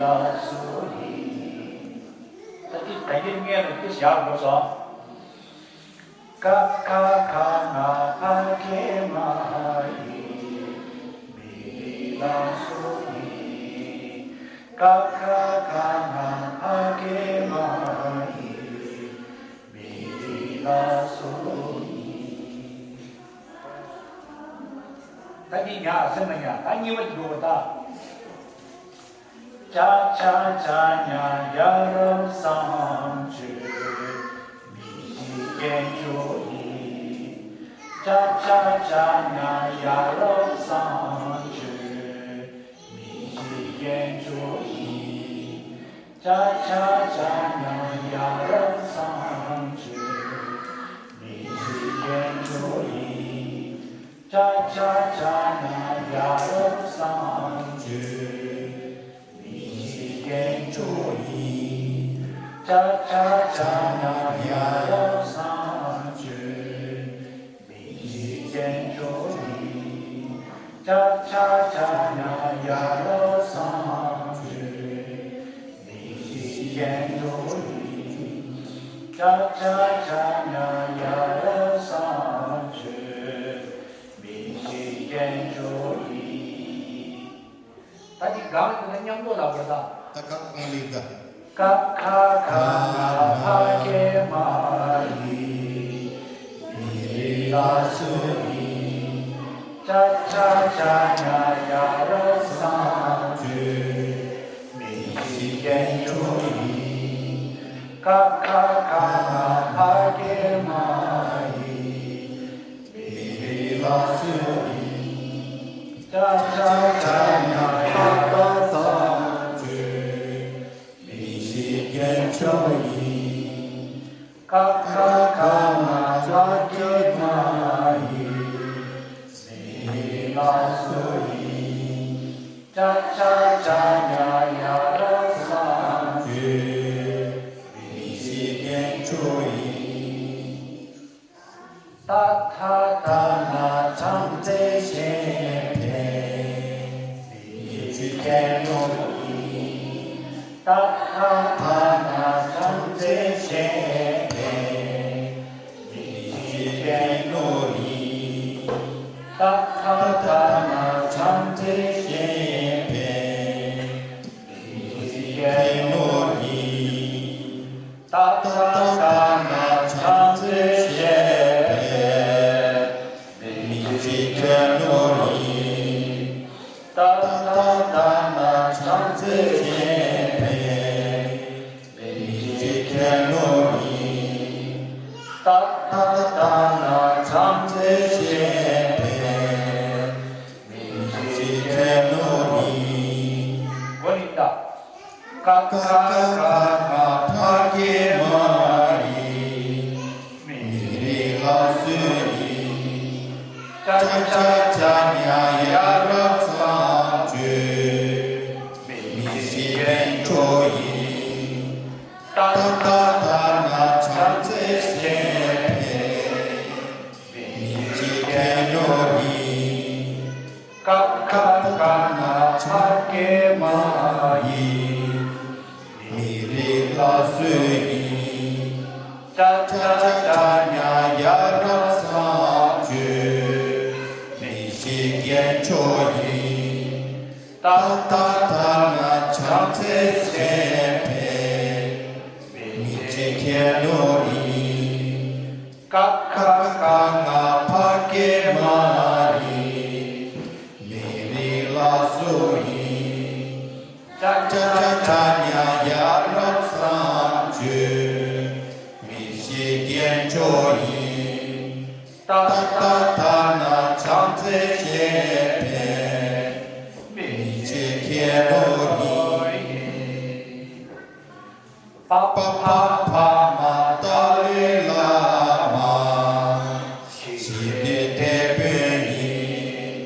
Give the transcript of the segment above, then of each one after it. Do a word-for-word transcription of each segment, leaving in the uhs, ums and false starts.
ལ་སུ་ཡིན། ད་འདི་བོད་སྐད་སྔོན་ལ་འདི་བཞག་དགོས་སོ། ཀ་ཁ་ག་ང་ཕ་སྐད་མ་ཡིན། མི་རིགས་ལ་སུ་ཡིན། ཀ་ཁ་ག་ང་ཕ་སྐད་མ་ཡིན། མི་རིགས་ལ་སུ་ཡིན། ད་འདི་ཉག་སེམས་ལ་ཉག་ད་གཉིས་པ་འགྱུར་བ་ད། ཅ་ཆ་ཇ་ཉ་ཡ་རབས་གསང་སྤྱོད། མི་གཅིག་གྱེན་འགྱུར་ཡིན། ཅ་ཆ་ཇ་ཉ་ཡ་རབས་གསང་སྤྱོད། མི་གཅིག་གྱེན་འགྱུར་ཡིན། ཅ་ཆ་ཇ་ཉ་ཡ་རབས་གསང་སྤྱོད། མི་གཅིག་གྱེན་འགྱུར་ཡིན། ཅ་ཆ་ཇ་ཉ་ཡ་རབས་གསང་སྤྱོད། མི་གཅིག་གྱེན་འགྱུར་ཡིན། ཅ་ཆ་ཇ་ཉ་ཡ་རབས་གསང་སྤྱོད། མི་གཅིག་གྱེན་འགྱུར་ཡིན། ཅ་ཆ་ཇ་ཉ་ཡ་རབས་གསང་སྤྱོད། མི་གཅིག་གྱེན་འགྱུར་ཡིན། ཅ་ཆ་ཇ་ཉ་ཡ་རབས་གསང་སྤྱོད། མི་གཅིག་གྱེན་འགྱུར་ཡིན། ད་འདི་གང་ཡིན་ན་མཉམ་དུ་ལབ་དགོས་ད། ད་ཀ་གང་ལེགས་ད། ཀ་ཁ་ག་ང་ཕ་སྐད་མ་ཡིན། མི་རིགས་ལ་སུ་ཡིན། ཅ་ཆ་ཇ་ཉ་ཡ་རབས་གསང་སྤྱོད། མི་གཅིག་གྱེན་འགྱུར་ཡིན། ཀ་ཁ་ག་ང་ཕ་སྐད་མ་ཡིན། མི་རིགས་ལ་སུ་ཡིན། ཅ་ཆ་ཇ་ཉ་ཡ་རབས་གསང་སྤྱོད། མི་གཅིག་གྱེན་འགྱུར་ཡིན། ཀ་ཁ་ག་ང་ལ་སྐད་མ་ཡིན། མི་རིགས་ལ་སུ་ཡིན། ཅ་ཆ་ཇ་ཉ་ཡ་རབས་གསང་སྤྱོད། མི་གཅིག་གྱེན་འགྱུར་ཡིན། ཏ་ཐ་ད་ན་བྲམ་ཟེ་གཞན་ཕན། མི་གཅིག་གྱེན་འགྱུར་ཡིན། ཏ་ཐ་ད་ན་བྲམ་ཟེ་གཞན་ཕན། མི་གཅིག་གྱེན་འགྱུར་ཡིན། ཏ་ཐ་ད་ན་བྲམ་ཟེ་གཞན་ཕན། མི་གཅིག་གྱེན་འགྱུར་ཡིན། ཏ་ཐ་ད་ན་བྲམ་ཟེ་གཞན་ཕན། མི་གཅིག་གྱེན་འགྱུར་ཡིན། ཏ་ཐ་ད་ན་བྲམ་ཟེ་གཞན་ཕན། མི་གཅིག་གྱེན་འགྱུར་ཡིན། ཏ་ཐ་ད་ན་བྲམ་ཟེ་གཞན་ཕན། མི་གཅིག་གྱེན་འགྱུར་ཡིན། འགོ་ནས་ད། ཀ་ཁ་ག་ང་ཕ་སྐད་མ་ཡིན། མི་རིགས་ལ་སུ་ཡིན། ཅ་ཆ་ཇ་ཉ་ཡ་རབས་གསང་སྤྱོད། མི་གཅིག་གྱེན་འགྱུར་ཡིན། ཏ་ཐ་ད་ན་བྲམ་ཟེ་གཞན་ཕན། མི་གཅིག་གྱེན་འགྱུར་ཡིན། ཀ་ཁ་ག་ང་ཕ་སྐད་མ་ཡིན། མི་རིགས་ལ་སུ་ཡིན། ཅ་ཆ་ཇ་ཉ་ཡ་རབས་གསང་སྤྱོད། མི་གཅིག་གྱེན་འགྱུར་ཡིན། ཏ་ཐ་ད་ན་བྲམ་ཟེ་གཞན་ཕན། མི་གཅིག་གྱེན་འགྱུར་ཡིན། ཀ་ཁ་ག་ང་ཕ་སྐད་མ་ཡིན། མི་རིགས་ལ་སུ་ཡིན། ཅ་ཆ་ཇ་ཉ་ཡ་རབས་གསང་སྤྱོད། མི་གཅིག་གྱེན་འགྱུར་ཡིན། ཏ་ཐ་ད་ན་བྲམ་ཟེ་གཞན་ཕན། མི་གཅིག་གྱེན་འགྱུར་ཡིན། པ་ཕ་བ་མ་ཏ་ལེ་བླ་མ། ཞི་བདེ་དེད་དཔོན་ཡིན།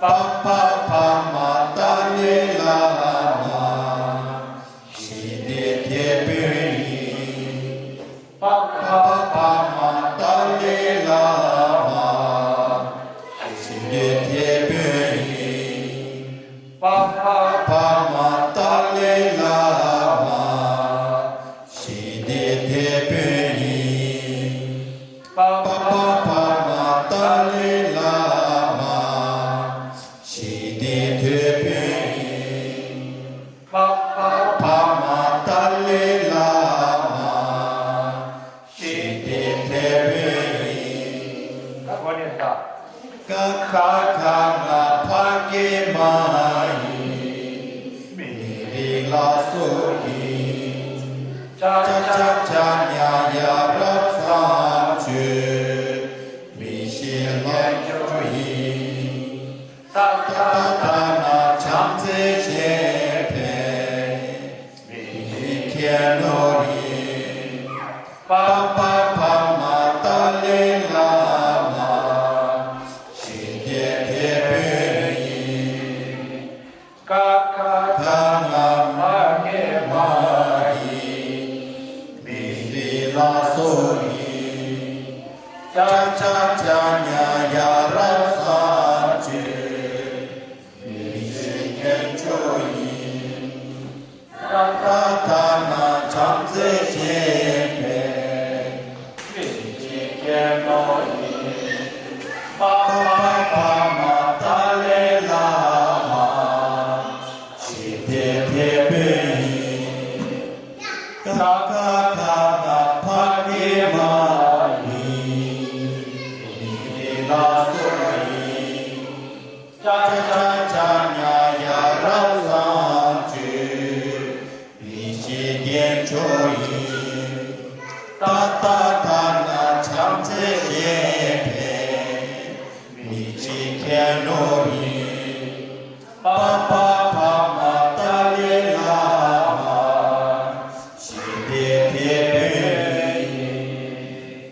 པ་ཕ་བ་མ་ཏ་ལེ་བླ་མ། ཞི་བདེ་དེད་དཔོན་ཡིན། པ་ཕ་བ་མ་ཏ་ལེ་བླ་མ། ཞི་བདེ་དེད་དཔོན་ཡིན། པ་ཕ་བ་མ་ཏ་ལེ་ པ་པ་བ་མ་ཏཱ་ལའི་བླ་མ། ཞི་བདེ་དེད་དཔོན་ཡིན། ད་གོ་ནས་ད། ཀ་ཁ་ག་ང་ཕ་གི་མ་ཡིན། མི་རིགས་ལ་སོགས་ཡིན། ཅ་ཆ་ཇ་ཉ་ཡ་རབས་བཟང་སྤྱོད། མི་ཤེས་ལ་སྐྱོ་ཡིན། ཏ་ཏ་ད་ན་བྱམས་བརྩེ་ཞེས་པས། མི་ཡི་ཁྱད་ནོར་ཡིན། པ་པ་བ་མ་ཏཱ་ལའི་བླ་མ། ཞི་བདེ་དེད་དཔོན་ཡིན། ཀ་ཁ་ག་ང་ཕ་གི་མ་ཡིན། མི་རིགས་ལ་སོགས་ཡིན། ཅ་ཆ་ཇ་ཉ་ཡ་རབས་བཟང་སྤྱོད། མི་ཤེས་ཁྱད་ཆོས་ཡིན། ཏ་ཏ་ད་ན་བྱམས་བརྩེ་ཞེས་པས། མི་ཡི་ཁྱད་ནོར་ཡིན། པ་པ་བ་མ་ཏཱ་ལའི་བླ་མ། ཞི་བདེ་དེད་དཔོན་ཡིན། ཀ་ཁ་ག་ང་ཕ་གི་མ་ཡིན། མི་རིགས་ལ་སོགས་ཡིན། ཅ་ཆ་ཇ་ཉ་ཡ་རབས་བཟང་སྤྱོད། མི་ཤེས་ཁྱད་ཆོས་ཡིན། ཏ་ཏ་ད་ན་བྱམས་བརྩེ་ཞེས་པས། མི་ཤེས་ཁྱད་ནོར་ཡིན། པ་པ་བ་མ་ཏཱ་ལའི་བླ་མ། ཞི་བདེ་དེད་དཔོན་ཡིན།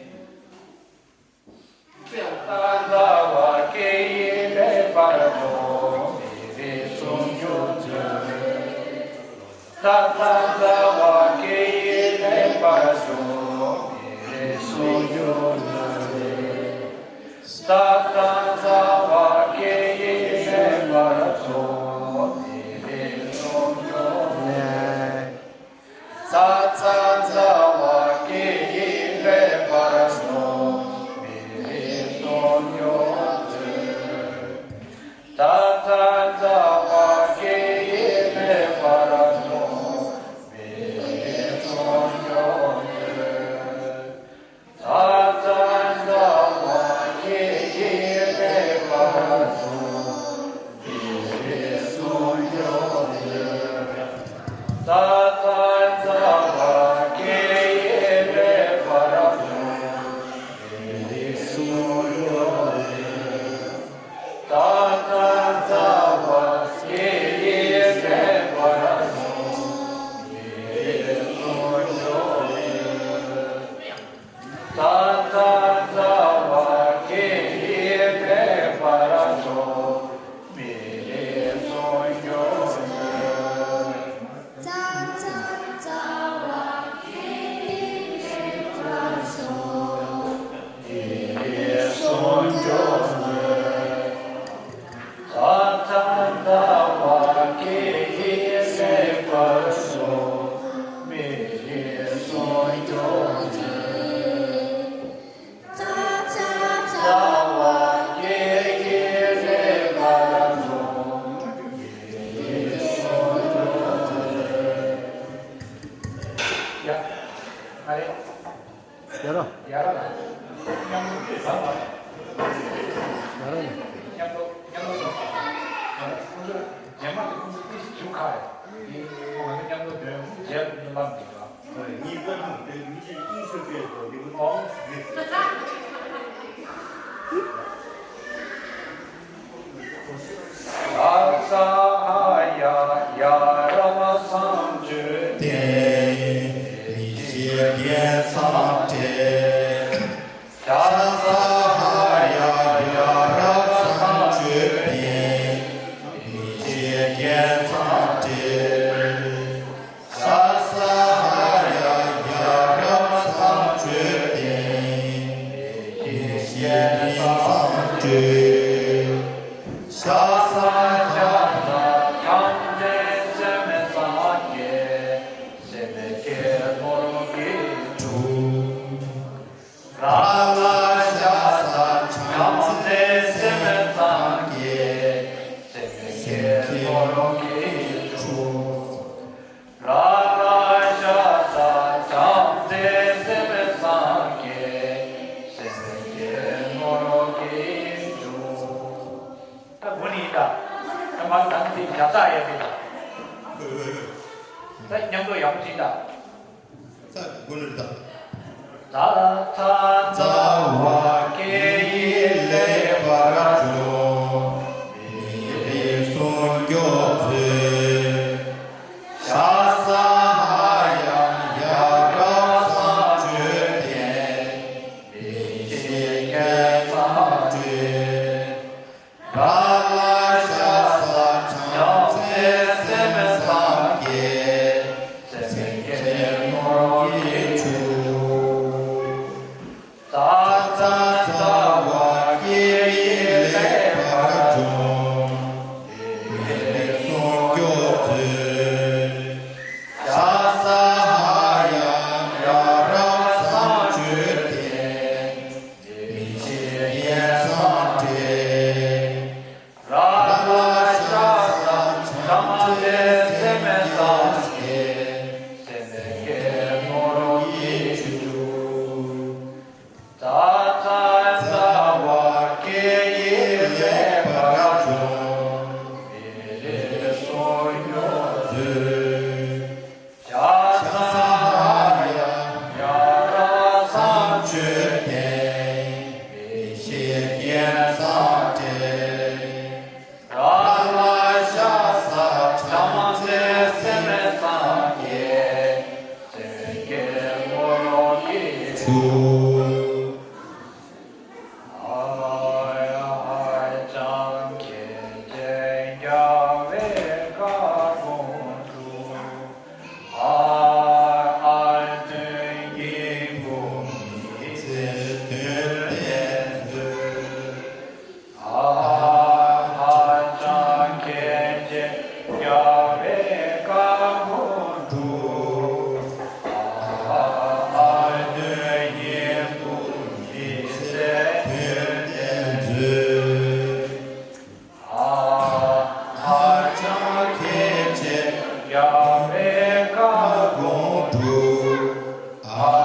ཏ་ཏ་ད་བ་སྐད་ཡིག་མེད་པར་འགྲོ། མི་རིགས་སྲུང་སྐྱོབ་མཛོད། ཏ་ཏ་ད་བ་སྐད་ཡིག་མེད་པར་འགྲོ། མི་རིགས་སྲུང་སྐྱོབ་མཛོད། ཏ་ཏ་ད་བ་སྐད་ཡིག་མེད་པར་འགྲོ། མི་རིགས་སྲུང་སྐྱོབ་མཛོད། ཏ་ཏ་ད་བ་སྐད་ཡིག་མེད་པར་འགྲོ། མི་རིགས་སྲུང་སྐྱོབ་མཛོད། ཏ་ཏ་ད་བ་སྐད་ཡིག་མེད་པར་འགྲོ། མི་རིགས་སྲུང་སྐྱོབ་མཛོད། ཏ་ཏ་ད་བ་སྐད་ཡིག་མེད་པར་འགྲོ། མི་རིགས་སྲུང་སྐྱོབ་མཛོད། ཏ་ཏ་ད་བ་སྐད་ཡིག་མེད་པར་འགྲོ། མི་རིགས་སྲུང་སྐྱོབ་མཛོད། ཏ་ཏ་ད་བ་སྐད་ཡིག་མེད་པར་འགྲོ། མི་རིགས་སྲུང་སྐྱོབ་མཛོད། ཏ་ཏ་ད་བ་སྐད་ཡིག་མེད་པར་འགྲོ། མི་རིགས་སྲུང་སྐྱོབ་མཛོད། ཏ་ཏ་ད་བ་སྐད་ཡིག་མེད་པར་འགྲོ། མི་རིགས་སྲུང་སྐྱོབ་མཛོད། ཏ་ཏ་ད་བ་སྐད་ཡིག་མེད་པར་འགྲོ། མི་རིགས་སྲུང་སྐྱོབ་མཛོད། ཏ་ཏ་ད་བ་སྐད་ཡིག་མེད་པར་འགྲོ། མི་རིགས་སྲུང་སྐྱོབ་མཛོད། ཡ། ཨ་རེ། ཡ་ར། ཡ་ར་ལ། མཉམ་དུ་བསམ་པ། ཡ་ར་ལ། མཉམ་དུ་མཉམ་དུ་བསམ་པ། ཁོང་ཚོ་རྗེས་མ་དེ་ཁོང་ཚོ་ཏིས་ཞུ་ཁ་རེད། ཁོང་ང་ཚོ་མཉམ་དུ་དོན་རྗེས་ལམ་གྱི་ལ། གཉིས་ཀ་ནང་དེ་མི་ཤེས་ཨིན་ཤོ་ཏེ་དོ་དེ་ཁོ་ཏིས་ཟེར། ས་ས་ཧ་ཡ་ཡ་ར་བ་སང་བཅོས་ཏེ། མི་ཤེས་རྒྱལ་སང་སྤྲད། ས་ས་ཧ་ཡ་ཡ་ར་བ་སང་བཅོས་ཏེ། མི་ཤེས་རྒྱལ་སང་སྤྲད། ས་ས་ཧ་ཡ་ཡ་ར་བ་སང་བཅོས་ཏེ། ད་མཉམ་དུ་ཡག་པོ་ཅིག་ད། ད་དགུ་ནས་ད། ད་ད་ད་བ་སྐད་ཡིག་ལེགས་པར་སྦྱོང་། མི་ལས་སྲུང་སྐྱོབ་མཛོད། ཤ་ཟ་ཧ་ཡང་ཡ་རབས་བཟང་སྤྱོད་ལྡན། མི་ཤེས་སྐལ་བཟང་སྤྲོད། ར་ལ་ཤ་ས་བྱམས་བརྩེ་སེམས་བཟང་སྐྱེད། སེམས་བསྐྱེད་ནོར་གྱི་ཆུ། ཙ་ཙ་ཙ་བ་སྐད་ཡིག་ལེགས་པར་སྦྱོང་། མི་ལས་སྲུང་སྐྱོབ་མཛོད། ཤ་ཟ་ཧ་ཡང་ཡ་རབས་བཟང་སྤྱོད་ལྡན། མི་ཤེས་སྐལ་བཟང་སྤྲོད། ར་ལ་ཤ་ས་བྱམས་བརྩེ་སེམས་བཟང་སྐྱེད། སེམས་བསྐྱེད་ནོར་གྱི་ཆུ། ཙ་ཙ་ཙ་བ་སྐད་ཡིག་ལེགས་པར་སྦྱོང་། མི་ལས་སྲུང་སྐྱོབ་མཛོད། ཤ་ཟ་ཧ་ཡང་ཡ་རབས་བཟང་སྤྱོད་ལྡན། མི་ཤེས་སྐལ་བཟང་སྤྲོད། ར་ལ་ཤ་ས་བྱམས་བརྩེ་སེམས་བཟང་སྐྱེད། སེམས་བསྐྱེད་ནོར་གྱི་ཆུ། ཧ་ཧ་ཅང་ཁྱེད་ཅག་རྒྱལ་བའི་བཀའ་དགོངས་སྒྲུབ། ཨ་ཨ་དོན་སྙིང་པོ་མི་ཚེ་དོན་ལྡན་མཛོད། ཨ་ཨ་ཅང་ཁྱེད་ཅག་རྒྱལ་བའི་བཀའ་དགོངས་སྒྲུབ། ཨ་ཨ་དོན་སྙིང་པོ་མི་ཚེ་དོན་ལྡན་མཛོད། ཨ་ཨ་ཅང་ཁྱེད་ཅག་རྒྱལ་བའི་བཀའ་དགོངས་སྒྲུབ། ཨ་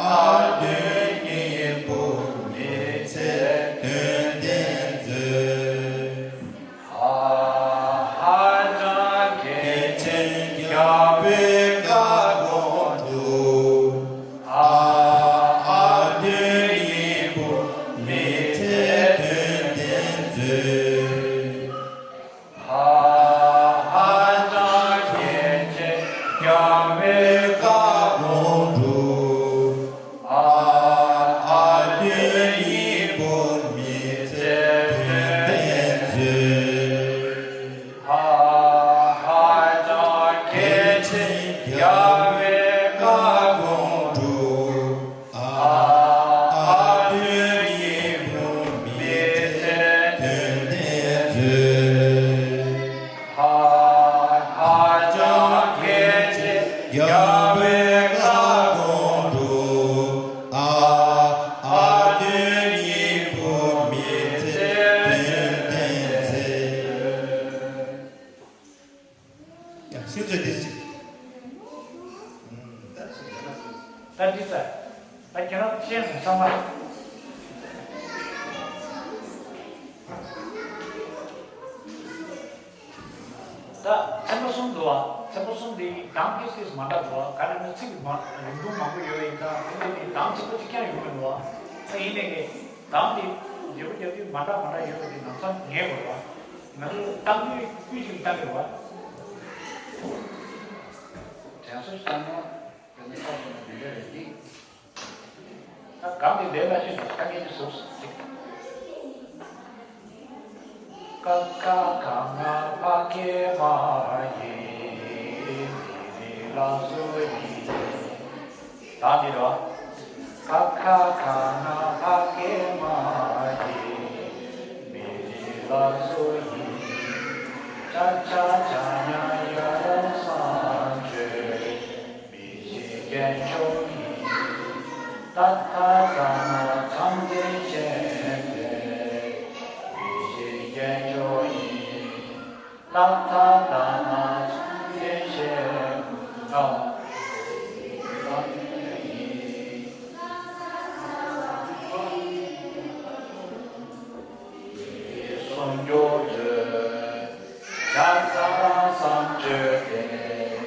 ཨ་དོན་སྙིང་པོ་མི་ཚེ་དོན་ལྡན་མཛོད། ཨ་ཨ་ཅང་ཁྱེད་ཅག་རྒྱལ་བའི་བཀའ་དགོངས་སྒྲུབ། ཨ་ཨ་དོན་སྙིང་པོ་མི་ཚེ་དོན་ལྡན་མཛོད། ཧ་ཧ་ཅང་ཁྱེད་ཅག་རྒྱལ་བའི་བཀའ་དགོངས་སྒྲུབ། ཨ་ཨ་དོན་སྙིང་པོ་མི་ཚེ་དོན་ལྡན་མཛོད། ཧ་ཧ་ཅང་ཁྱེད་ཅག་རྒྱལ་བའི་བཀའ་དགོངས་སྒྲུབ། ཨ་ཨ་དོན་སྙིང་པོ་མི་ཚེ་དོན་ལྡན་མཛོད། ཧ་ཧ་ཅང་ཁྱེད་ཅག་རྒྱལ་བའི་བཀའ་དགོངས་སྒྲུབ། ཨ་ཨ་དོན་སྙིང་པོ་མི་ཚེ་དོན་ལྡན་མཛོད། ཡ། ཆུ་ཚོད་དེ་ཅི། ད་ཅི་ཟེར་ན་སུ། ད་འདི་ལྟར། ད་ཁྱེད་རང་ཤེས་ནས་ཚང་མ། ད་ཚན་པ་གསུམ་འདུག་བ། ཚན་པ་གསུམ་དེ་གདངས་ཏིས་ཏིས་མ་འདྲ་འདུག་བ། ག་རེ་ན་ཚིག་མ་རིང་ཐུང་མང་པོ་ཡོད་ཡིན་ཙང་དེ་འདྲ་དེ་གདངས་གཅིག་པ་གཅིག་རྐྱང་ཡོང་གི་འདུག་བ། ད་ཡིན་ནའི་གི་གདངས་དེ་བརྗེ་པོ་རྒྱག་དུས་མ་འདྲ་མ་འདྲ་ཡོད་པ་དེ་ལམ་སང་ངེས་དགོས་རེད་བ། ང་ཚོ་གཏམ་རྒྱུད་ཀུན་གཅིག་གཏམ་ཡོད་བ། དྲན་གསོ་ཞིག་བཏང་ན་དེ་ནི་ཁ་ཞིག་ན་འདི་འདྲ་རེད་འདི། ད་གང་གི་ལས་ལ་ཞིག་ད་ངས་ཀྱི་ཟུར་ཅིག་ཀ་ཁ་ག་ང་ཕ་སྐད་མ་ཡིན། མི་རིགས་ལ་སུ་ཡིན། ད་འདི་རོ། ཀ་ཁ་ག་ང་ཕ་སྐད་མ་ཡིན། མི་རིགས་ལ་སུ་ཡིན། ཅ་ཆ་ཇ་ཉ་ཡ་ར་བཟང་སྤྱོད། མི་ཤེས་རྒྱན་མཆོག་ཡིན། ཏ་ཐ་ད་ན་མཚམས་སྦྱོར་ཤེས་པས། མི་ཤེས་རྒྱན་མཆོག་ཡིན། ཏ་ཐ་ད་ན་མཚམས་སྦྱོར་ཤེས་པས། སྲུང་སྐྱོབ་མཛོད། ཤ་ཟ་བཟང་སྤྱོད་ལྡན།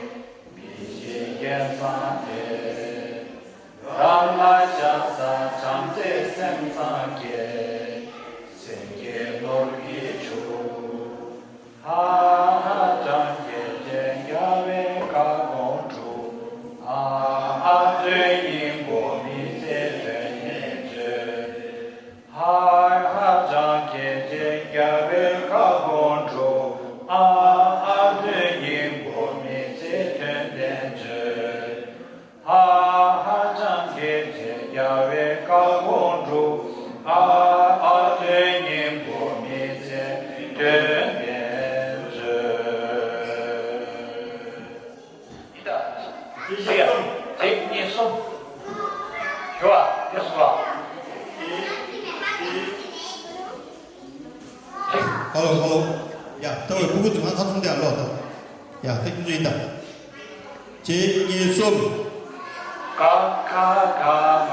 གཅིག་གཉིས་གསུམ། ཞུ་བ་དེ་སོང་ལ། ཧ་ལོ་ཧ་ལོ། ཡ་ལྟ་བའི་ཕྲུ་གུ་ཚོ་ང་ཁ་ཚོང་དེ་ལ་ལོག་ད། ཡ་ད་ཁྱེད་ཚོ་ཡིན་ད། གཅིག་གཉིས་གསུམ། ཀ་ཁ་ག་ང་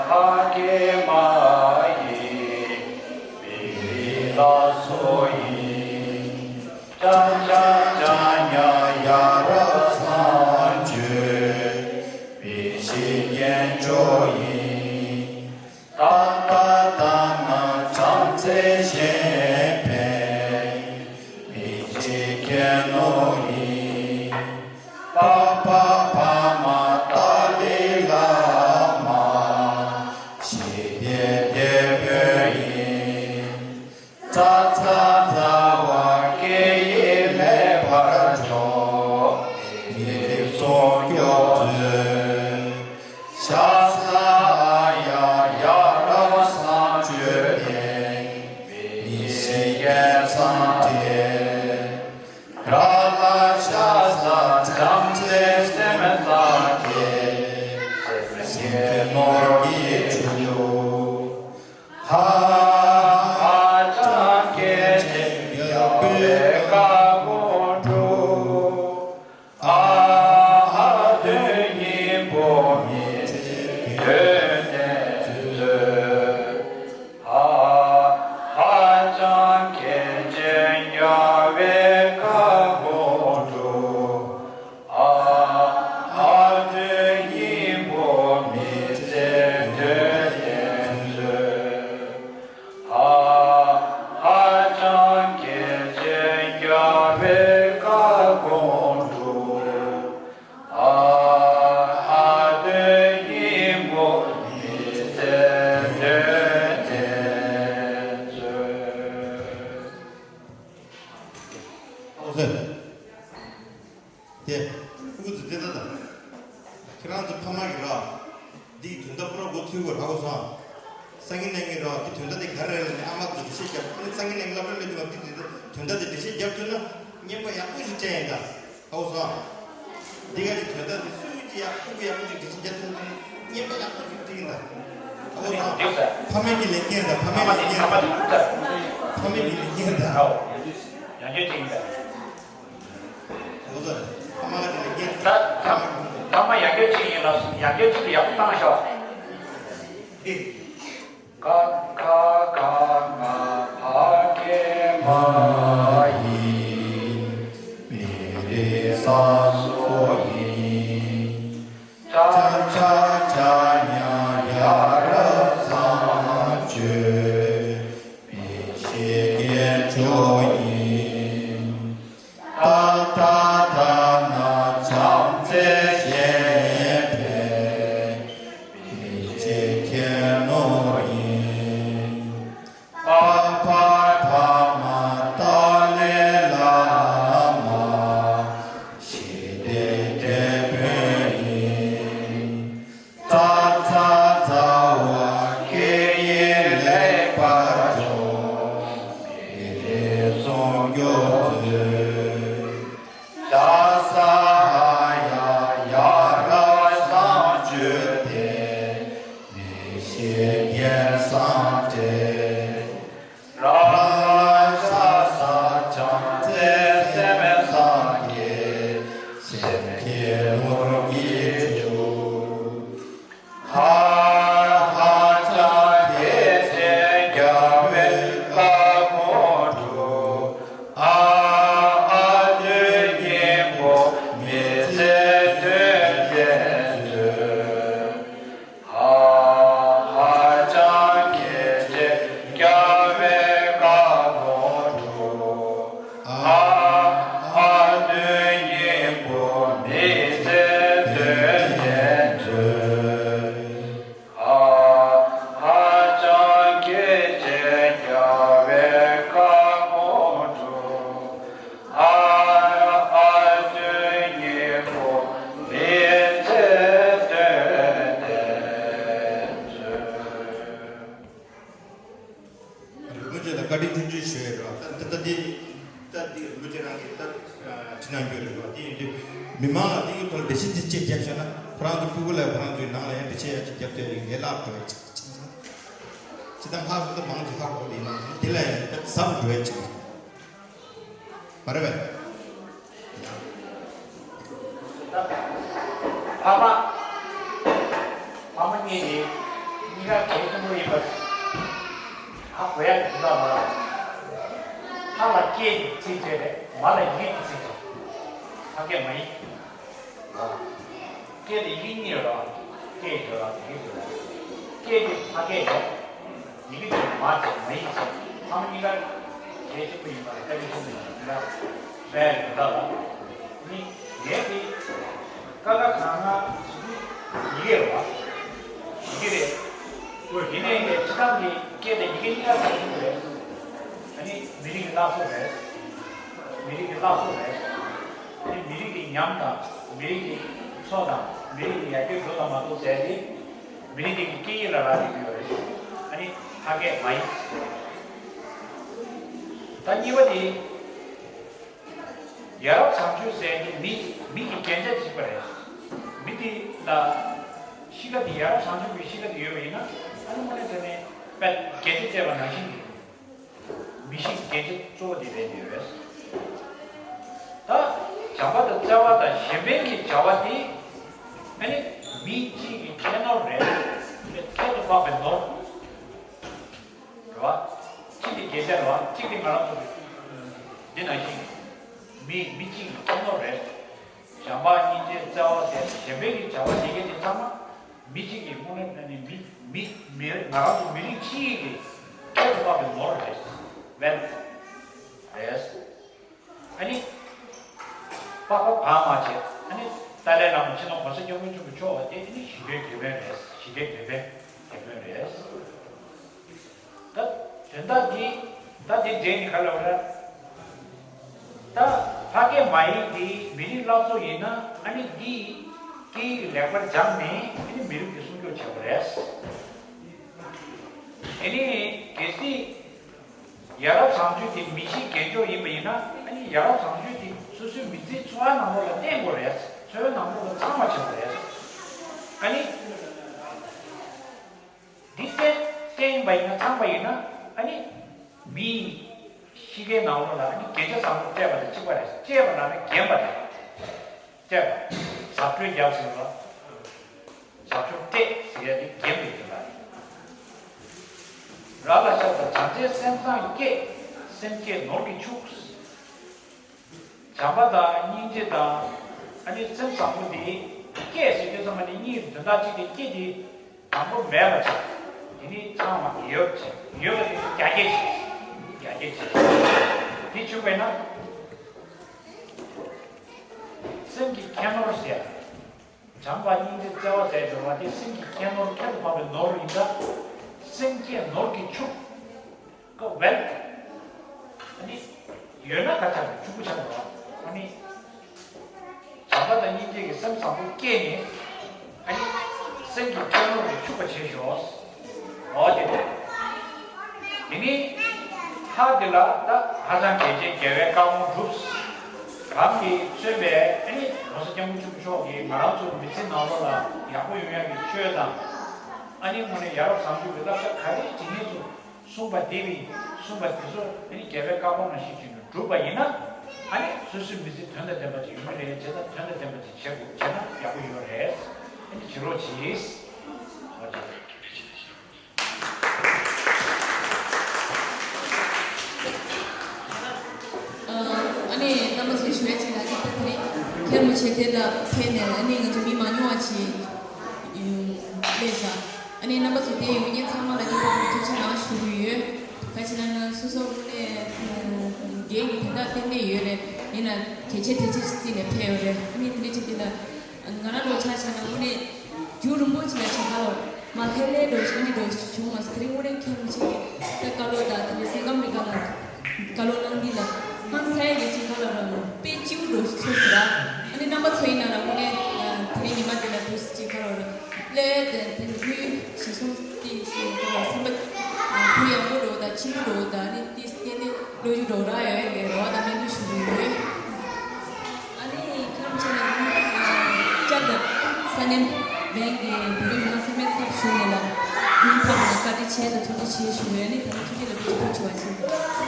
བ་གེ་མ་ཡི། མི་རི་ལ་སོ་ཡི། ཅ་ཆ་ཇ་ཉ་ཡ་ར་ས་ཇོ། མི་ཤི་རྒྱན་ཇོ་ཡིན། ཏ་ཏ་ད་ན་བྱམས་བརྩེ་གཞན་ཕན། མི་འཇིགས་ཁྱད་ནོར་ཡིན། པ་པ་བ་མ་ཏཱ་ལའི་བླ་མ། ཞི་བདེའི་དེད་དཔོན་ཡིན། ཙ་ཚ་ཛ་ཝ་ཀེ་ཡི་ལེགས་པར་སྦྱོང་། མི་རིགས་སྲུང་སྐྱོབ་མཛོད། ཤ་ས་ཨ་ཡ་ཡ་ར་བསང་མཆོད་རྟེན། མི་ཤི་རྒྱལ་སངས་རྒྱས། ར་ལ་ཤ་ས་བྱམས་བརྩེ་སེམས་བཟང་སྟེ། སེམས་བསྐྱེད་ནོར་གྱི་ཆུ་ཧ་ཧ་ཅང་སྐད་ཅིག་རྒྱལ་པོའི་བཀའ་དགོངས་སྒྲུབ། ཨ་ཧ་དོན་སྙིང་པོ་མི་ཚེ་དོན་ལྡན་མཛོད། ཧ་ཧ་ཅང་སྐད་ཅིག་རྒྱལ་བའི་བཀའ་དགོངས་སྒྲུབ། ཨ་ཨ་དོན་སྙིང་པོ་མི་ཚེ་དོན་ལྡན་མཛོད། ཧ་ཧ་ཅང་སྐད་ཅིག་རྒྱལ་བའི་བཀའ་དགོངས་སྒྲུབ། ཨ་ཨ་དོན་སྙིང་པོ་མི་ཚེ་དོན་ལྡན་མཛོད། ཨོ་ཟེར། དེ། ཕྲུ་གུ་ཚོ་དེ་ལྟ་དང་། ཁྱེད་རང་ཚོ་ཕ་མ་གི་ར། འདིའི་དོན་དག་པུ་ར་མགོ་ཚོས་དགོས་ར་གོ་སོང་། སང་ཉིན་གནངས་ཉིན་ར་འདི་དོན་དག་དེ་ག་རེ་རེད་ལབ་ནས་ཨ་མ་ཚོ་འགྲེལ་བཤད་རྒྱབ། ཨ་ནི་སང་ཉིན་གནངས་ཉིན་སློབ་གྲྭ་སླེབས་དུས་སྐབས་འདི་དོན་དག་དེ་འགྲེལ་བཤད་རྒྱབ་ཐུབ་ན་རྔན་པ་ཡག་པོ་ཞིག་སྤྲད་ཡིན་ད། གོ་སོང་། འདི་ག་གི་དོན་དག་དེ་སུ་གཅིག་ཡག་ཕྲུ་གུ་ཡག་པོ་ཞིག་འགྲེལ་བཤད་རྒྱབ་ཐུབ་ན་རྔན་པ་ཡག་པོ་ཞིག་སྤྲད་ཡིན་ད། གོ་སོང་། ཕ་མའི་གི་ལས་འགན་ད། ཕ་མའི་ལས་འགན་ད། ཕ་མའི་གི་ལས་འགན་ད། ཡང་བསྐྱར་ཅིག་ཡིན་པས། ད་ཐ་མ་ཡང་བསྐྱར་ཅིག་ཡིན་ལ་ཡང་བསྐྱར་ཅིག་ཡག་པོ་བཏང་ཤོག་ཀ་ཁ་ག་ང་བ་གེ་མ་ཡི། མི་རེ་ས་སོ་ཡི། ཅ་ཆ་ཇ་ཉ་ཡ་ར་ས་ཇོ། མི་ཤི་རྒྱན་ཇོ་ཡི། ཏ་ཏ་ད་ན་བྱམས་བརྩེ་གཞན་ཕན། མི་འཇིགས་ཁྱད་ནོར་ཡིན། པ་པ་བ་མ་ཏཱ་ལའི་བླ་མ། ཞི་བདེའི་དེད་དཔོན་ཡིན། ཙ་ཚ་ཛ་ཝ་ཀེ་ཡི་ལེགས་པར་སྦྱོང་། མི་རིགས་སྲུང་སྐྱོབ་མཛོད། ཤ་ས་ཨ་ཡ་ཡ་ར་བསང་མཆོད་རྟེན། མི་ཤི་རྒྱལ་སངས་རྒྱས། ར་ལ་ཤ་ས་བྱམས་བརྩེ་སེམས་བཟང་སྟེ། སེམས་བསྐྱེད་ནོར་གྱི་ཆུ། ཧ་ཧ་ཅང་སྐད་ཅིག་རྒྱལ་བའི་བཀའ་དགོངས་སྒྲུབ། ཨ་ཨ་དོན་སྙིང་པོ་མི་ཚེ་དོན་ལྡན་མཛོད། ཧ་ཧ་ཅང་སྐད་ཅིག་རྒྱལ་བའི་བཀའ་དགོངས་སྒྲུབ། ཨ་ཨ་དོན་སྙིང་པོ་མི་ཚེ་ དེ་ཡིན་དུས་མི་མང་ལ་དེའི་ཐོག་ལ་འགྲེལ་བཤད་ཅིག་ཅིག་བརྒྱབ་ཤེ་ན། ཁོ་རང་གི་ཕྲུ་གུ་ལ་ཁོ་རང་ཚོའི་ནང་ལ་ཡང་འགྲེལ་བཤད་ཡག་ཅིག་བརྒྱབ་སྟེ་ལས་སླ་བོ་ཅིག་ཆགས་སོང་། ཅི་ལྟར་ཧ་གོ་ད་མང་ཆེ་ཧ་གོ་ལས་ན་དེ་ལ་ཡང་ཟབ་འགྲོ་ཡ་ཅིག་མ་རེད་པས། ཕ་མ། ཕ་མ་གཉིས་ནི་གཉིས་ཀ་གལ་ཆེན་པོ་ཡིན་པ་ཧ་གོ་ཡ་གི་དུས་ལ་མ་ལ། ཕ་ལ་སྐད་ཀྱི་ཚིག་བྱས་རེད། མ་ལ་ཡི་གེ་གི་ཚིག་བྱས། ཕ་སྐད་མ་ཡིག་སྐད་དེ་ཡིག་གཉིས་ཡོད་རེད། སྐད་ཡོད་རེད། ཡི་གེ་ཡོད་རེད། སྐད་དེ་ཕ་སྐད་རེད། ཡི་གེ་དེ་མ་བྱས་མ་ཡིག་བྱས། ཚང་མ་གཉིས་ཀ་གལ་ཆེན་པོ་ཡིན་པ་རེད། ལྟ་གི་ཆེན་པོ་ཡིན་པ་རེད། རེད་ད་ལ་ནི་ངས་དེ་ཀ་ཁ་ག་ང་ཞིག་ཡི་གེ་རེད་བ། ཡི་གེ་རེད། འོ་དེ་ནས་ངས་སྤྱི་བཏང་གི་སྐད་དང་ཡི་གེ་གཉིས་ཀ་གལ་ཆེན་པོ་རེད། ཨ་ནི་མི་རིགས་ཀྱི་བརླག་གསོ་རེད། མི་རིགས་ཀྱི་བརླག་གསོ་རེད། ཨ་ནི་མི་རིགས་ཀྱི་ཉམས་དང་མི་རིགས་ཀྱི་འཚོ་དང་མི་རིགས་ཀྱི་ཡར་རྒྱས་འགྲོ་དང་མ་གཏོགས་ཟེར་ཏེ། མི་རིགས་དེ་གི་སྐད་ཡིག་ལ་རག་ལས་ཀྱི་ཡོད་རེད། ཨ་ནི་ཕ་སྐད་མ་ཡིག་ད་གཉིས་པ་དེ། ཡ་རབས་བཟང་སྤྱོད་ཟེར་ནི་མི་མི་གི་རྒྱན་ཆ་གཅིག་པ་རེད། མི་དེ་ལ་གཤིས་ཀ་དེ་ཡ་རབས་བཟང་སྤྱོད་ཀྱི་གཤིས་ཀ་དེ་ཡོད་པ་ཡིན་ན། ཨ་ནི་དངོས་གནས་དྲང་གནས་དཔེ་རྒྱན་ཆ་བཅས་པ་ནང་བཞིན་གྱི་མི་གཤིས་ཀྱི་རྒྱན་ཆ་གཙོ་བོ་དེ་རེད་འདོད་རེད། ད་བྱམས་པ་དང་བརྩེ་བ་དང་གཞན་ཕན་གྱི་བྱ་བ་དེ་ཨ་ནི་མི་གཅིག་གི་ཁྱད་ནོར་རེད། ཁྱད་དུ་འཕགས་པའི་ནོར། རེད་བ། གཅིག་དེ་རྒྱན་ཆ་རེད་བ། གཅིག་དེ་ང་རང་ཚོ་གི་འདི་ནང་བཞིན་མི་མི་གཅིག་གི་ཁྱད་ནོར་རེད། བྱམས་པ་སྙིང་རྗེ་བརྩེ་བ་ཟེར་གཞན་ཕན་གྱི་བྱ་བ་དེ་གས་དེ་ཚང་མ་མི་གཅིག་གི་དངོས་གནས་ནི་མི་མི་མི་ང་རང་ཚོ་མི་རིགས་སྤྱི་ཡི་གི་ཁྱད་དུ་འཕགས་པའི་ནོར་རེད། ཝེལ་ཐི་རེད། ཨ་ནི། པ་ཕ་བ་མ་བྱས། ཨ་ནི་ཏཱ་ལའི་བླ་མ་སྤྱི་ནོར་༸གོང་ས་༸སྐྱབས་མགོན་ཆེན་པོ་མཆོག་དེ་ནི་ཞི་བདེའི་དེད་དཔོན་རེད། ཞི་བདེའི་དེད་དཔོན་དེད་དཔོན་རེད། ད་དོན་དག་འདི་ད་འདི་འདྲེན་ནི་ག་ལ་བ་ར། ད་ཕ་སྐད་མ་ཡིག་འདི་མི་རིགས་སླར་གསོ་ཡིན་ན། ཨ་ནི་འདི་སྐད་ཡིག་ལེགས་པར་སྦྱངས་ནས་ཨ་ནི་མི་རིགས་འདི་སྲུང་སྐྱོབ་བྱེད་དགོས་རེད། དེ་ནི་གལ་སྲིད། ཡ་རབས་བཟང་སྤྱོད་དེ་མི་གཤིས་རྒྱན་འཇོག་ཡིན་པ་ཡིན་ན། ཨ་ནི་ཡ་རབས་བཟང་སྤྱོད་དེ་སོ་སོའི་མི་ཚེའི་འཚོ་བ་ནང་ལོགས་ལ་བསྟན་དགོས་རེད། འཚོ་བའི་ནང་ལོགས་ལ་ཚང་བ་བྱེད་དགོས་རེད། ཨ་ནི་འདི་བསྟན་བསྟན་ཡིན་པ་ཡིན་ན། ཚང་བ་ཡིན་ན། ཨ་ནི་མིའི་གཤིས་ཀའི་ནང་ལོགས་ལ་ཨ་ནི་རྒྱན་ཆ་བཟང་པོ་སྤྲས་པ་དང་གཅིག་པ་རེད། སྤྲས་པ་ལ་ནི་རྒྱན་པ་རེད། སྤྲས་པ། ཟབ་སྤྲོས་རྒྱབ་ཟེར་བ། ཟབ་སྤྲོས་སྤྲས་ཟེར་ཡ་དེ་རྒྱན་པའི་རྒྱན་པ་རེད། ར་ལ་ཤ་དང་། བྱམས་བརྩེ་སེམས་བཟང་སྐྱེས། སེམས་བསྐྱེད་ནོར་གྱིས་ཕྱུག་བྱམས་པ་དང་སྙིང་རྗེ་དང་། ཨ་ནི་སེམས་བཟང་པོ་དེ། སྐྱེས་ཟེར་དུས་ཙམ་པ་ནི་གཉིས་དོན་དག་གཅིག་དེ། སྐྱེས་དེ་དང་པོ་མེད་པ་བྱས། དེ་ནི་ཚང་མ་ཡོད་བྱས། ཡོད་པ་དེ་རྒྱ་སྐྱེད་བྱས། རྒྱ་སྐྱེད་བྱས། དེ་བྱུང་བས་ན་སེམས་ཀྱི་ཁྱད་ནོར་ཟེར། བྱམས་པ་སྙིང་རྗེ་བརྩེ་བ་ཟེར་འབྱོར་བ་དེ་སེམས་ཀྱི་ཁྱད་ནོར། ཁྱད་དུ་འཕགས་པའི་ནོར་ཡིན་ད། སེམས་བསྐྱེད་ནོར་གྱིས་ཕྱུག་ཀ་ཝེལ་ཐི། ཨ་ནི་ཡོད་ན་ག་ཆགས་ཕྱུག་པོ་ཆགས་འགྲོ་བ། ཨ་ནི་བྱམས་པ་དང་སྙིང་རྗེ་གི་སེམས་བཟང་པོ་སྐྱེས་ནས། ཨ་ནི་སེམས་ཀྱི་ཁྱད་ནོར་གྱིས་ཕྱུག་པ་བྱེད་ཤོག་འོ་དེ་རེད། དེ་ནི་ལྷ་དེ་ལ་ད་ཧ་ཅང་གལ་ཆེ། རྒྱལ་བའི་བཀའ་དགོངས་སྒྲུབ། གང་གིས་མཚོན་པའི་ཨ་ནི་༸གོང་ས་༸སྐྱབས་མགོན་ཆེན་པོ་མཆོག་གིས་ང་རང་ཚོ་མི་ཚེ་ནང་ལོགས་ལ་ཡག་པོ་ཡོང་ཡག་གི་ཆོས་དང་། ཨ་ནི་དངོས་གནས་ཡ་རབས་བཟང་སྤྱོད་ཀྱི་བསླབ་བྱ་ག་རེ་བྱེད་མཁན་ཚོ་གསུངས་པ་དེ་བས། གསུངས་པ་དེ་ཚོ་ཨ་ནི་རྒྱལ་བའི་བཀའ་དགོངས་ནང་བཞིན་བྱས་ནས་བསྒྲུབས་པ་ཡིན་ན། ཨ་ནི་སོ་སོའི་མི་ཚེ་དོན་དང་ལྡན་པ་ཅིག་ཡོང་གི་རེད། བྱས་ཙང་དོན་དང་ལྡན་པ་ཅིག་བྱེད་དགོས། བྱས་ན་ཡག་པོ་ཡོད་རེད། ཨ་ནི་བྱེད་རོགས་གྱིས། ཨོ་ཅེ། ཨ་ནི་རྣམ་པ་ཚོས་ཞུ་ཡ་ཅིག་ལ། ཨ་ནི་ད་དེ་རིང་མཁན་རིན་པོ་ཆེ་དེ་ལ་ཕེབས་ནས། ཨ་ནི་ང་ཚོ་མི་མང་ཉུང་བ་ཅིག་སླེབས་ཤག་ཨ་ནི་རྣམ་པ་ཚོ་དེ་ཡོང་མཁན་ཚང་མ་ལ་ངས་ཐུགས་རྗེ་གནང་ཞུ་གི་ཡོད། ག་ཅི་ན་ང་སོ་སོ་དངོས་གནས་འགན་གྱི་དོན་དག་ཏན་ཏན་ཡོད་རེད། ཡིན་ན་གལ་ཆེ་གལ་ཆེ་ཞིག་བརྩིས་ནས་ཕེབས་ཡོད་རེད། ཨ་ནི་དེ་འདྲ་བྱས་དུས་ལ། ང་རང་འདྲ་བོ་ཆ་བཞག་ན་དངོས་གནས་རྒྱུན་རིང་པོ་ཅིག་ལ་ཆ་ག་ལ་མ་ལྷོད་ལྷོད་འདྲ་བོ་ཞིག་ཨ་ནི་འདྲ་བོ་ཞིག་བྱུང་མ་སོང་། དེ་རིང་དངོས་གནས་མཁན་རིན་པོ་ཆེ་གི་ད་བཀའ་སློབ་དང་། དེ་ནས་སེམས་ཁམས་རིག་པ་ལ་བཀའ་སློབ་གནང་དུས་ལ། ཧང་སངས་ཡག་གི་ཅིག་ག་ལ་ར་དཔེ་སྐྱིད་པོ་འདྲ་བོ་ཞིག་ཐུག་སོང་ར། ཨ་ནི་རྣམ་པ་ཚོ་ཡིན་ན་ར་དངོས་གནས་དེ་རིང་ཉི་མ་འདི་ལ་འདུག་སེ་ཅིག་ག་ལ་ར་ལས་དེ་དེ་ལུས་ཞིག་སོང་སྟེ་ཞིག་ག་ལ་སེམས་པ་གུ་ཡངས་པོ་འདྲ་བོ་དང་། ཆེན་པོ་འདྲ་བོ་དང་། ཨ་ནི་ཏིས་ཏེ་ནི་ལོ་རྒྱུས་འདྲ་བོ་རག་ཡོད་ཡག་གི་རེ་བ་དང་སྨོན་འདུན་ཞུ་གི་ཡོད། ཨ་ནི་ ལན་གྱི་བོད་རིགས་ནང་སེམས་པའི་ཚབ་ཞུས་ནས་ལ། མིའི་ཕ་མ་ལ་བཀའ་དྲིན་ཆེ་དང་ཐུགས་རྗེ་ཆེ་ཞུ་ཡོད་ནི། ད་ནི་ཐུགས་རྗེ་ལ་བཀའ་དྲིན་ཆེ་བ་ཆེ། ད་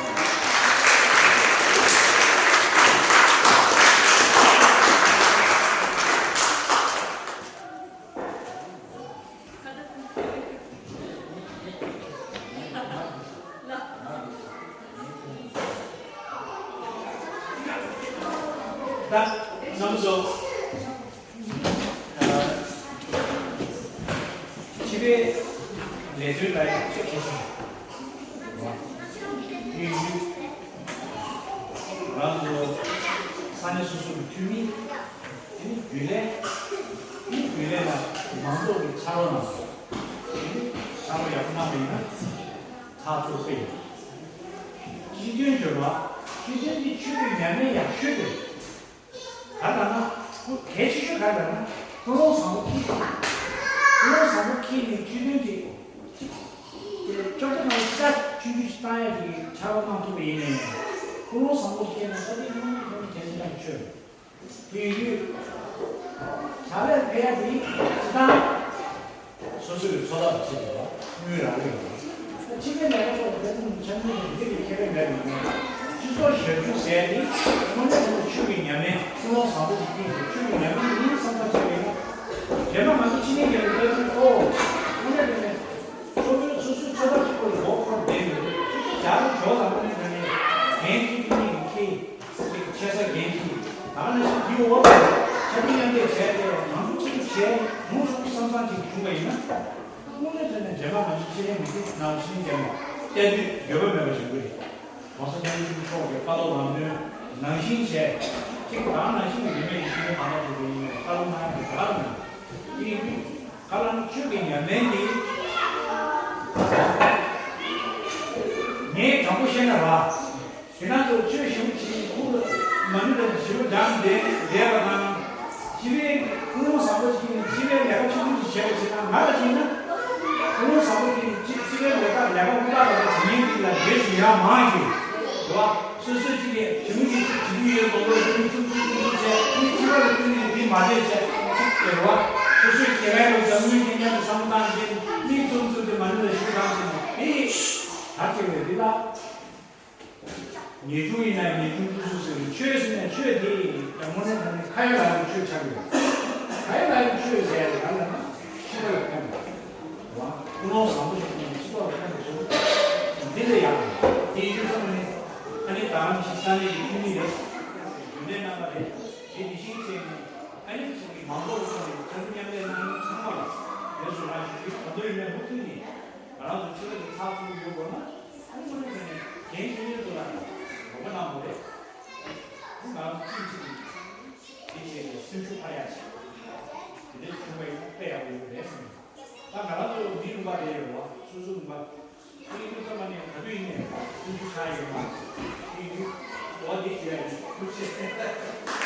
རྣམ་པ་ཚོ། ཨ། སྤྱི་པའི་ལས་དོན་ལ་ཡང་ཆེས་གལ་ཆེ་བ། ཡུལ་ཡུལ། རང་ཚོ་ས་གནས་སོ་སོ་གི་འཐུས་མི། དེ་ནི་རྒྱུན་ལས། དེ་ནི་རྒྱུན་ལས་ལ་མང་ཚོགས་ཀྱི་ཕྱག་རོགས་གནང་སོང་། དེ་ནི་ཕྱག་རོགས་ཡག་པོ་གནང་བ་ཡིན་ན་ཚགས་ཚུད་པོ་ཡོད། སྤྱི་དོན་སྦྱོར་བ། སྤྱི་དོན་གྱི་ཆོས་ཀྱི་ཉམས་ལེན་ཡག་ཤོས་དེ། ག་རེ་ལབ་ན། གལ་ཆེ་ཤོས་ག་རེ་ལབ་ན། ཀུན་སློང་བཟང་པོ་འཁྱེར། ཀུན་སློང་བཟང་པོ་འཁྱེར་ནས་སྤྱི་དོན་དེ། དེ་ཅོག་ཙེ་ནང་ལ་ཅི་ལྟར་ཆུང་ཆུང་ཞིག་བཏང་ཡ་དེ་ཕྱག་རོགས་གནང་ཐུབ་པ་ཡིན་ནའི། ཀུན་སློང་བཟང་པོ་འཁྱེར་ནས་ས་དེ་ཀུན་སློང་འཁྱེར་ནས་གལ་ཆེ་ཤོས། དེ་ཡིན་དུས། བྱ་ལས་འཕེལ་ཡ་དེ་སྤྱི་བཏང་། སོ་སོའི་འཚོ་ཐབས་བྱེད་དགོས་པ་དངུལ་རག་གི་ཡོད་པ། སྤྱི་པའི་ལས་ཀ་ཐོག་ལ་འབད་བརྩོན་འཆམ་མཐུན་དང་འདི་ལས་ཁེ་ཕན་མེད་པ་ཡིན་ན། སྤྱི་ཚོགས་ཞབས་ཞུ་ཟེར་ཡ་དེ་དངོས་གནས་དྲང་གནས་ཆོས་ཀྱི་ཉམས་ལེན། ཀུན་སློང་བཟང་པོ་ཞིག་བསྐྱེད་དེ་ཆོས་ཀྱི་ཉམས་ལེན་ཡིན་བསམ་པ་བྱས་པ་ཡིན་ན། རྗེས་མ་ང་ཚོ་ཕྱི་ཉིན་རྒྱབ་ལ་ལྟ་དུས་ཨོ། དངོས་གནས་དྲང་གནས་སོ་སོའི་སོ་སོའི་འཚོ་ཐབས་གཅིག་པོ་ལ་མགོ་འཁོར་བསྡད་ཡོད་དུས། སོ་སོའི་བྱ་རུ་ཇོ་དང་དངོས་གནས་དྲང་གནས་འགན་འཁྱེར་གྱི་མི་ཡིན་ཁྱེད། ཅིག་ཆེ་ས་འགན་འཁྱེར། ད་ག་ནང་བཞིན་དེའི་འོག་ཏུ་ཆ་འཕྲིན་མཉམ་འདྲེས་བྱས་ཏེ་ནང་དུ་ཅིག་བྱས་མུ་མཐུད་བསམ་བསམ་ཅིག་བྱུང་བ་ཡིན་ན། དངོས་གནས་དྲང་གནས་རྗེས་མ་ང་ཚོ་ཕྱི་རྒྱལ་མི་དེ་ནང་ཕྱི་རྒྱལ་མི་བལྟས་དུས་འགྱོད་པ་མེད་པ་བྱུང་གི་རེད། ༸གོང་ས་༸སྐྱབས་མགོན་ཆེན་པོ་མཆོག་གི་བཀའ་སློབ་ལམ་སྟོན་ནང་བཞིན་བྱས། ཅིག་ད་ག་ནང་བཞིན་གྱི་རིན་མེད་ཀྱི་ཤེས་ཡོན་གང་ལ་ཐུག་པ་ཡིན་ནའི་བཀའ་སློབ་གནང་ཡ་དེ་ག་རེ་གནང་། དེ་ཡིན་དུས་བཀའ་བློན་ཆོས་ཀྱི་ཉམས་ལེན་འདི་ངས་དྲང་པོ་བཤད་ན་ར། དེ་ནང་དུ་ཆོས་ཞུ་བྱེད་ཁུག་མ་ནུ་དང་ཞུ་འགྲམ་བསྡད་བསྡད་པ་དང་། སྤྱི་པའི་ཀུན་སློང་བཟང་པོ་ཞིག་ནས་སྤྱི་པའི་ལས་ཀ་ཆུང་ཆུང་ཞིག་བྱས་པ་ཞིག་དང་། ང་ལ་བྱས་ན་ཀུན་སློང་བཟང་པོ་ཞིག་ནས་སྤྱི་སྤྱི་པའི་ལས་ཀ་ལས་ཀ་དབུ་ཐག་ལ་བྱེད་མཁན་ཅིག་ལ་རྗེས་སུ་ཡང་མང་གི་རེད་བ། སོ་སོས་ཅིག་གིས་ཞུ་མི་ཞིག་ཅིག་བྱེད་ཀྱི་ཡོད་མདོག་མདོག་བྱེད་མི་ཚུགས་ཚུགས་ཚུགས་ཚུགས་བྱས། མི་སྤྱི་པ་ལ་བསྟུན་ནས་འདི་མ་བྱས་བྱས་ཅིག་རེད་བ། སོ་སོའི་དགེ་བའི་ལོ་རྒྱབ་དངུལ་འདི་མཉམ་དུ་བསམ་བློ་བཏང་བྱས་མི་ཚུགས་ཚུགས་དེ་མ་ནུ་ལ་ཞུ་དང་བྱས་ནས་འདི་ད་ཅིག་རེད་འདི་ལ། ངེས་འབྱུང་ཡིན་ན་ངེས་འབྱུང་སྐྱེ་སོ་ཟེར་བའི་ཆོས་ཟེར་ན་ཆོས་དེ་དངོས་གནས་དྲང་གནས་ཁ་ཡོད་ལག་ཡོད་ཆོས་ཆགས་ཡོད། ཁ་ཡོད་ལག་ཡོད་ཆོས་ཟེར་ཡ་དེ་ག་ལ་ན་སྤྱི་ཚོགས་ལ་ཕན་པ། ཀུན་སློང་བཟང་པོ་ཞིག་ཡིན་ན་སྤྱི་ཚོགས་ལ་ཕན་པ་ཞིག་འདི་ལས་ཡག་རེད། དེ་ཡིན་དུས་ཙམ་ནས་ཨ་ནི་ད་རང་ཞིག་ས་གནས་ཀྱི་འཐུས་མི་རེད། རྒྱུན་ལས་རྣམ་པ་རེད། དེ་དེ་བཞིན་བྱས་ནས་ཨ་ནི་ཚོ་གི་མང་ཚོགས་ཀྱི་ཐོག་ནས་ཚོགས་འདུ་མཉམ་ལས་གནང་མཁན་ཚང་མ་ལ་ལས་སུ་རང་ཞུ་རྒྱུ་ག་འདོད་ཡིན་ནའི་མུ་མཐུད་ནས་ང་རང་ཚོ་ཆོས་ལུགས་ཀྱི་ཚགས་ཚུད་ཡོད་དགོས་ན། ཨ་ནི་དངོས་གནས་དྲང་གནས་འགན་འཁྱེར་མཁན་ཚོ་ལ་རོགས་པ་གནང་དགོས་རེད། ཨ་ནི་ང་རང་ཚོ་གཅིག་གིས་གཅིག་གི་འདི་བྱས་ཏེ་སེམས་ཤུགས་འཕར་ཡག་བྱས། དེ་འདྲའི་བྱུང་བ་ཡིན་ན་དཔེ་ཡག་པོ་ཡོད་རེད་བསམ་གྱི་འདུག་ད་ང་རང་ཚོ་མི་ལུང་པ་རེད་རེད་བ། སོ་སོ་ལུང་པ། ཨ་ནི་དུས་ཚོད་མ་ནས་ག་དུས་ཡིན་ནས་སེམས་ཤུགས་ཆག་ཡོད་མ་རེད། དེ་ཡིན་དུས་འོ་དེ་ཞུ་ཡག་ཡིན། ཐུགས་རྗེ་ཆེ།